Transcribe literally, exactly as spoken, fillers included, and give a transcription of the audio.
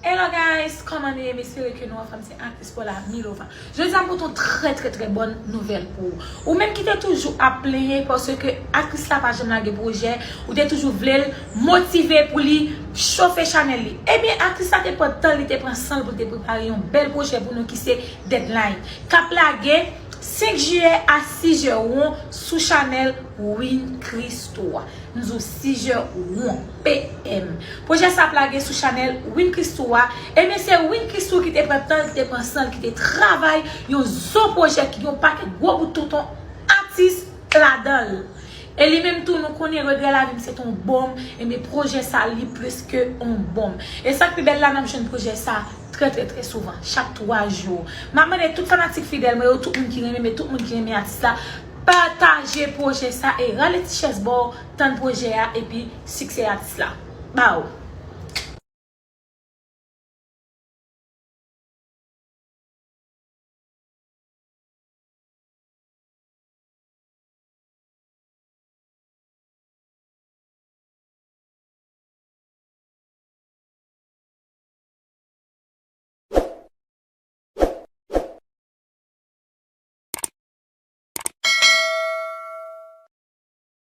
Hello guys, kòman nou ye? M espere ke nou anfòm, se aktris Paula Milova. Jodi a m pote yon trè trè trè bòn nouvèl pou ou. Ou menm ki te toujou ap plenyen paske aktris la pa janm lage pwojè, ou te toujou vle l motive pou li chofe chanèl li. Ebyen, aktris la te pran tan, li te pran san l pou l te prepare yon bèl pwojè pou nou ki se Deadline, k ap lage senk jiyè a sis jè won sou chanèl Win Christo a. M di w sis jè won, P M. Pwojè sa ap lage sou chanèl Win Christo a. Ebyen, se Win Christo ki te pran tan, ki te pran san, ki te travay yon zo pwojè ki gen yon pakèt gwo bout tonton atis ladan l. E li menm tou, nou konnen Regrè Lavi m se t on bonm, ebyen pwojè sa li plis ke on bonm. E sa k pi bèl la, n ap jwenn pwojè sa trè trè trè souvan, chak twa jou. M ap mande tout fanatik fidèl mwen yo, tout moun ki renmen, men tout moun ki renmen atis la, pataje pwojè sa e rale ti chèz ba w, tann pwojè a epi siksè atis la. Ba w.